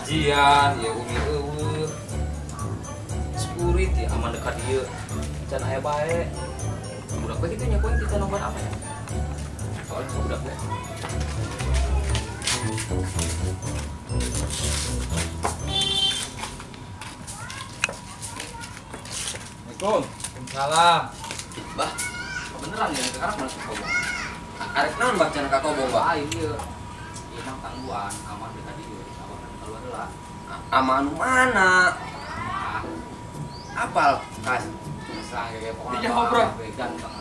Pengajian ya umi eueuh. Sekurit ya aman dekat dieu. Can aya bae. Budak bae kitu nya poe kita nonton apa ya? Soalnya budak bae. Assalamualaikum. Waalaikumsalam. Bah, beneran ya sekarang mana kobong? Arek naon bah cenah ka kobong bah? Aing ieu. Ieu mah tangguhan, aman deui tadi ieu. Abah kan keluar heula. Aman mana? Apal kas. Sang ge pokona. Dijawab, Bro. Ganteng.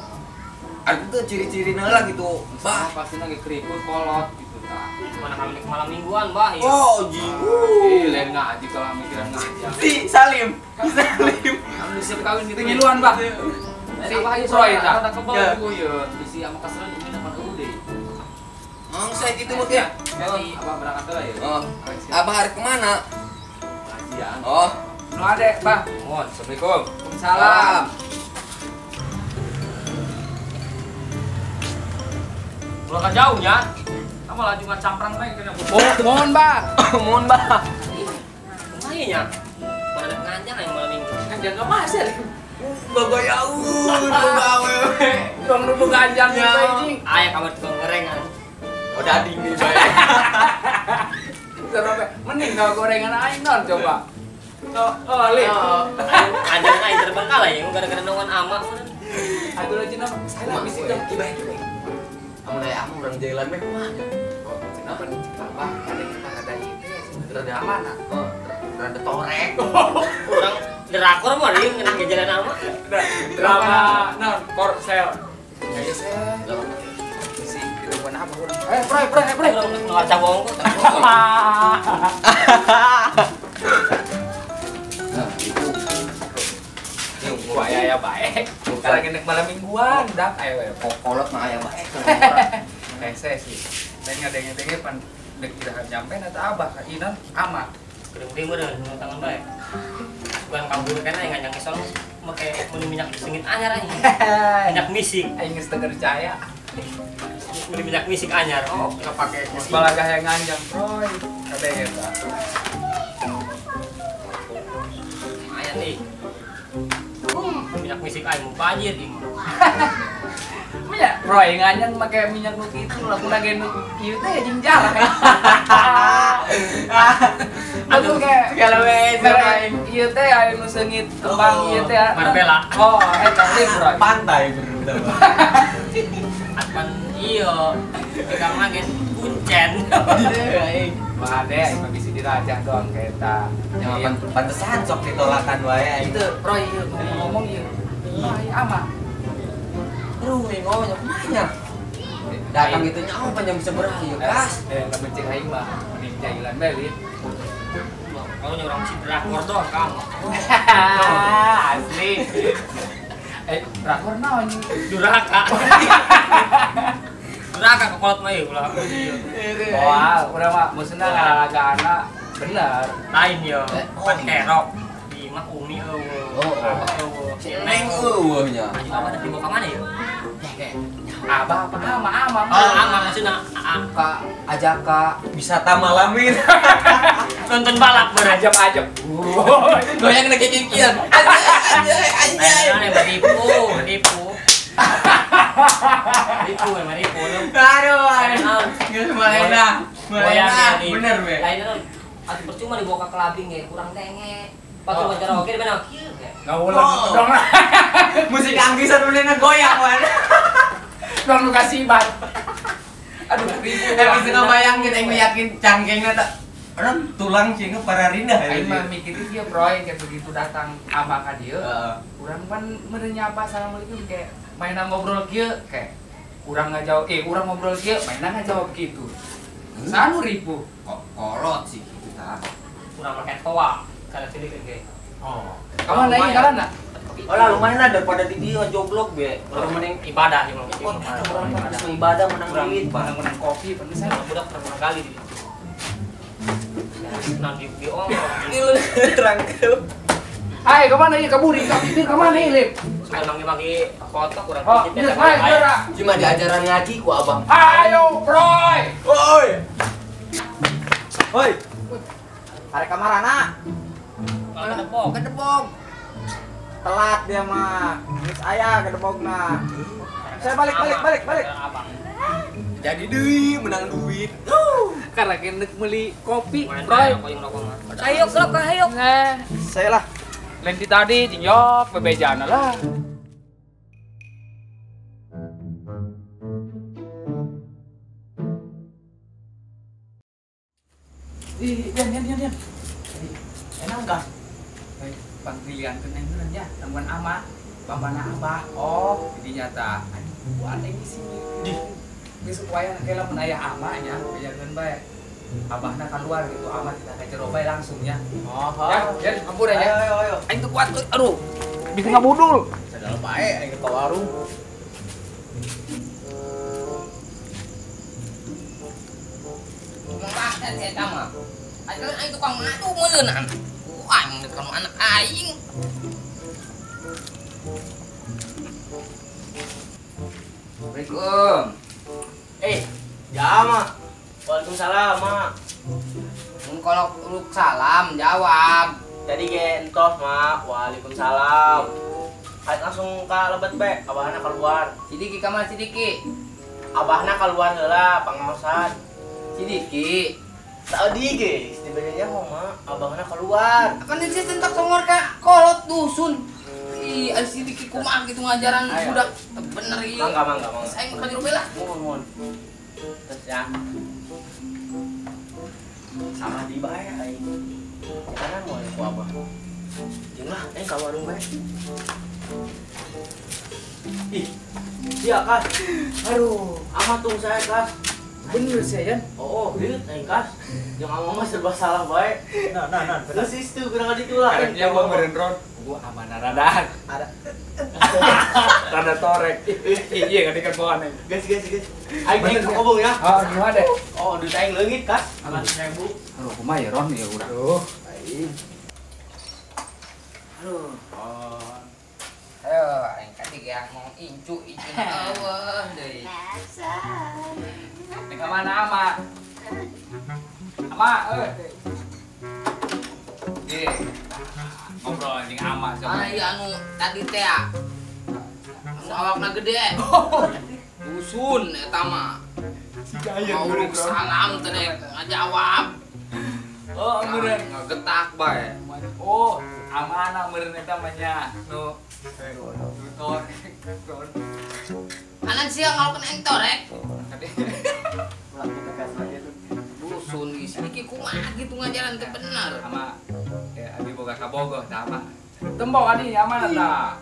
Arek teu ciri-cirina lah gitu. Bah, pastina ge keriput kolot gitu tah. Mana kami malam mingguan, bah. Oh, jiu. Ih, lain ngaji kalau mikiran ngaji. Si Salim. Salim. Anu siap kawin gitu ngiluan, bah. Si apa Roy tah. Kata kebal ku ieu, bisi ama kesel umi depan eueuh deui. Mang saya gitu mah ya. Jadi abah berangkat heula ya. Oh. Abah hari kemana? Pengajian. Oh. Nu ade, bah. Mohon, Assalamualaikum. Waalaikumsalam. Ulah ka jauh nya. Kamu laju ngacamprang bae kena. Mohon, bah. Mohon, bah. Kumaha nya? Mana ada nganjang aing malam minggu. Nganjang ka pasar. Bagayaun, boga awewe. Tukang nu boga anjang bae anjing. Aya kamar tukang gorengan. Oh dading nih bae. Sampai mending kalau gorengan aing non coba. Oh, oh, li. Anjang aing terbengkalai ya gara-gara nongon ama. Atuh lah cenah saya bisi teh kibae kibae. Amun aya amun urang jalan meh kumaha? Oh, cenah pan abah ada kita ada ieu teh rada amanah. Oh, rada torek. Urang drakor mah ieu ngeun ke jalan ama. Drama naon Korsel. Kayak si kehidupan apa urang. Eh, Bro, bro, bro. Urang geus ngaca bongkok. Nah, itu. Wah, aya bae. Karena genek malam mingguan, dak aya kolot mah aya bae. Hese sih. Lain ngadenge-denge pan dek iraha nyampe na teh abah ka inan ama. Gede-gede meureun tangan bae. Bukan kabur kana yang nganjang kesel make mun minyak sengit anyar anjing. Minyak misik. Aing geus teu percaya. Mun minyak misik anyar. Oh, enggak pake geus balagah yang nganjang, Roy. Kadenge eta. Lumayan nih. Minyak misik aing mau banjir ieu. Minyak Roy nganjang make minyak nu kitu lamun lagi nu ieu teh jeung jarang. Aduh kayak segala we ieu teh aya nu seungit kembang ieu teh Marbella. Oh, eta teh Roy. Pantai bro. Apan ieu tukang mah geus kuncen. Aing. Mah ade aing mah bisi dirajah doang ka eta. Ya pantesan sok ditolakan wae aing. Teu Roy ieu ngomong ieu. Wah, ama. Aduh, aing ngomong kumaha nya? Datang itu nyawa panjang sabaraha ieu kas. Eh, lamun cek aing mah mending jailan bae lin. Kalau orang si drakor doang kamu. Asli. Eh, drakor naon? Durhaka. Durhaka ke kolot mah ieu ulah. Wah, urang mah maksudna ngalalaga bener. Lain yo, pan kerok. Di mah umi eueuh. Oh, eueuh. Neng eueuh nya. Anjing abah teh dibawa ka mana ya? Abah apa ama ama? Oh, ama maksudna ka ajak ka wisata malamin. Nonton balap berajab-ajab. Goyang nek kikian. Anjay, anjay. Aneh menipu, menipu. Ripu, menipu. Aduh, geus malena. Malena, bener we. Lain atuh percuma dibawa ke kelabing ge, kurang denge. Patu wajar oge di mana kieu ge. Ngaulang dong lah. Musik anggisan ulina goyang wan. Dong nu kasibat. Aduh, ribu. Eh bisa ngabayangkeun aing yakin cangkengna tak orang tulang cingnya para rindah ya. Aing mah mikir ieu Bro, kayak begitu datang abah ka dieu. Urang pan meureun nyapa assalamualaikum kayak mainan ngobrol kieu kayak urang ngajawab urang ngobrol kieu mainan ngajawab kitu. Sanu ribu. Kok kolot sih kitu tah. Urang make toa kana cilik ge. Oh. Kamu naik jalan enggak? Oh lah lumayan lah daripada di dia joblok be. Urang mending ibadah ieu mah. Oh, urang ibadah menang duit, menang kopi, bener saya budak pernah kali di. Nang di ongkong. Rangkep. Hai, kemana ieu kaburi? Ka bibir kemana ieu, Lip? Suka mangi-mangi foto kurang oh, pijit hai, cuma diajaran ngaji ku abang. Ayo, Roy. Woi. Woi. Arek ka marana? Gedebog. Gedebog. Telat dia mah. Geus aya gedebogna. Saya balik. Jadi deui menang duit. Karena kena beli kopi, Roy. Ayo, kelok, ayo. Nah, saya lah. Lain di tadi, cinjok, bebejana lah. Ih, Yan. Enak enggak? Baik, panggilan kena ya, temuan ama, pamana abah. Oh, jadi nyata. Aduh, buat ini sini. Di. Besok wayang kayak lamun aya ama nya, bejakeun bae. Abahna keluar gitu, ama tidak ka jero bae langsung nya. Oh, ya, Yan, ampun ya. Ayo. Aing teu kuat, aduh. Bisa ngabudul. Sadar bae aing ke warung. Tukang makan saya mah. Aing tukang madu meuleunan. Aing tukang anak aing. Assalamualaikum. Ya, Ma. Waalaikumsalam, Ma. Mun kalau lu salam jawab. Tadi ge entos, Ma. Waalaikumsalam. Aing langsung ka lebet be, abahna keluar. Sidiki ka mana Sidiki? Abahna keluar heula pangaosan. Sidiki. Tadi ge, diberinya mah, abahna keluar. Akan di sentak songor ka kolot dusun. Ih, ada Sidiki kumaha gitu ngajaran budak bener ieu. Mangga. Aing mah ka jero bae lah. Mohon. Terus ya. Salah di bae aing. Jangan mau ku abah. Jeung lah, aing ka warung bae. Ih. Iya, Kas. Aduh, amat tuh saya, Kas. Bener sih, Yan. Oh, liut aing, Kas. Jeung ama mah serba salah bae. Nah. Terus itu kurang ditu lah. Karena gua meureun Ron. Gua amanah radaan. Ada. Rada torek. Iya, kan ikan bawaan aing. Guys. Aing ngomong ya. Oh, gimana deh? Oh, duit aing leungit, Kas. 100.000. Aduh, kumaha ya Ron ya urang. Aduh, aing. Aduh. Ayo, aing katiga mau incu eueuh deui. Nek ka mana ama? Ama, euy. Ye. Ngobrol jeung ama sama. Ah, anu tadi teh ya. Anu awakna gede. Dusun eta mah. Si Jayan mau salam teh ngajawab. Oh, meureun ngagetak bae. Oh, amana meureun eta mah nya. Nu torek. Anan sia ngalokeun aing torek. Ulah kita kasih itu. Dusun di sini kumaha gitu ngajaran teh bener. Ama ya abi boga kabogoh tah ama. Tembok adi amanah tah.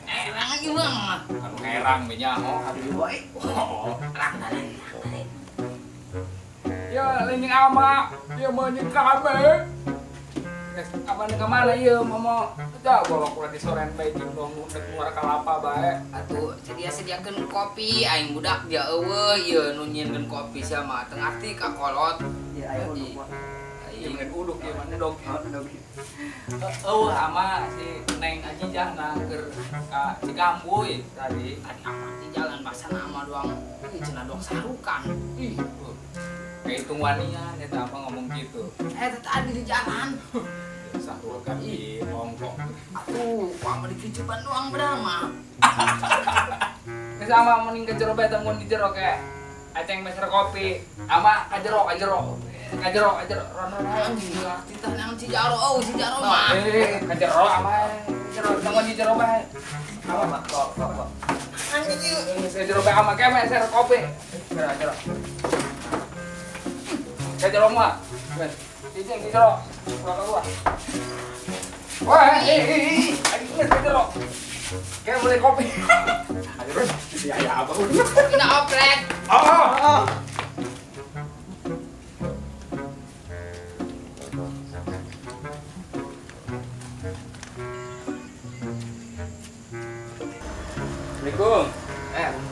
Erang lagi bang. Anu erang be nyaho. Aduh bae. Oh, erang tadi. Ya lain jeung ama, dia mah jeung kabeh. Geus aman ka mana ieu momo? Tah bawa kurang di sorean bae jeung dong dek muara kalapa bae. Atuh sedia-sediakeun kopi aing budak dia eueuh ieu nu nyieunkeun kopi sia mah teu ngarti ka kolot. Ya aing uduk mah. Ieu uduk ieu mah endog. Eueuh ama si Neng Ajijah na keur ka Cikambuy tadi. Tadi ama di jalan basana ama doang. Ih cenah doang sarukan. Ih. Kayak hitung wanian eta apa ngomong gitu. Tadi di jalan. Sarukan di Hongkong. Atuh, ama di Ciban doang berama. Geus ama mending ke jero bae tanggung di jero ke. Aceng meser kopi, ama ka jero. Ka jero, ron ron. Titah nang si jaro, oh si jaro mah. Ka jero ama jero tanggung di jero bae. Ama kok. Anjing ieu. Geus ka jero bae ama ke meser kopi. Jero. Ka jero mah. Wes, cicing di jero. Keluar. Wah, aing geus ka jero. Kayak beli kopi. Ayo, Ron, si ayah apa udah? Kena oprek. Oh. Assalamualaikum.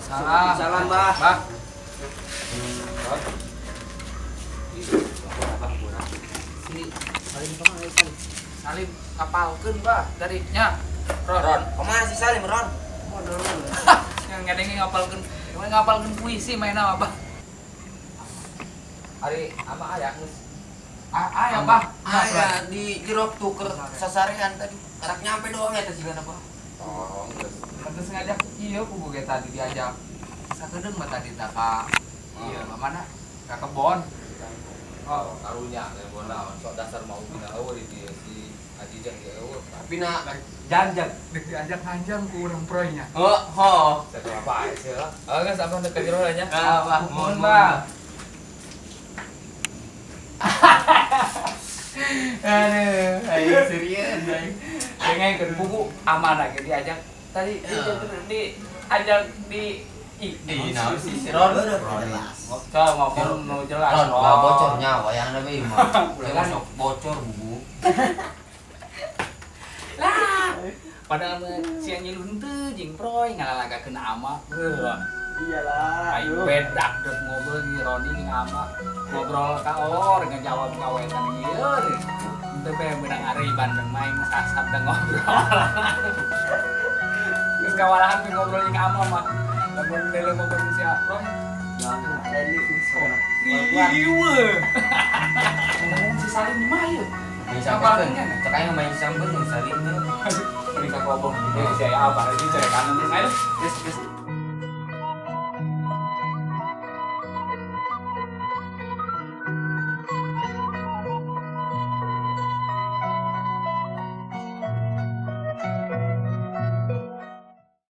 Salam. Salam, Bah. Bah. Salim kemana Salim? Salim kapalkeun, Bah, dari nya. Ron. Kemana sih Salim, Ron? Yang ngadengin ngapalkeun puisi main apa? Ari ama aya geus Aya bah. Aya di jerok tuh ke sasarean tadi. Karak nyampe doang ya teh sigana bah. Oh, geus. Pantes ngajak ieu kubu ge tadi diajak. Sakedeung mah tadi tah ka ieu mana? Ka kebon. Oh, karunya kebon naon. Sok dasar mau bina eueuh di dieu si Ajijang ge eueuh. Tapi na janjang deuk diajak hanjang ku urang Proy nya. Oh, ho. Satu apa sih lah. Oh, geus abah deuk ka jero nya. Abah, mohon, Bah. Aduh, ayo serius, ayo. Dengekeun buku amanah ge diajak tadi diajak di naon sih si Ron. Sok ngomong nu jelas. Ron, lah bocornya wayahna we mah. Ulah sok bocor bubu. Lah, padahal si anjing henteu jeung Proy ngalalagakeun ama. Iyalah. Ayo bedak dek ngobrol di Roni jeung ama. Ngobrol ka or ngajawab ka we kan ieu. Henteu bae meunang ariban main sasap da ngobrol. Geus kawalahan we ngobrol jeung ama mah. Lamun lele ngobrol jeung si Proy. Riweuh. Ngomong si Salim di mah ieu. Main sampeun. Cek aing main sampeun jeung Salim teh. Mending ka kobong. Si aya apa lagi cek kanan. Ayo, geus geus.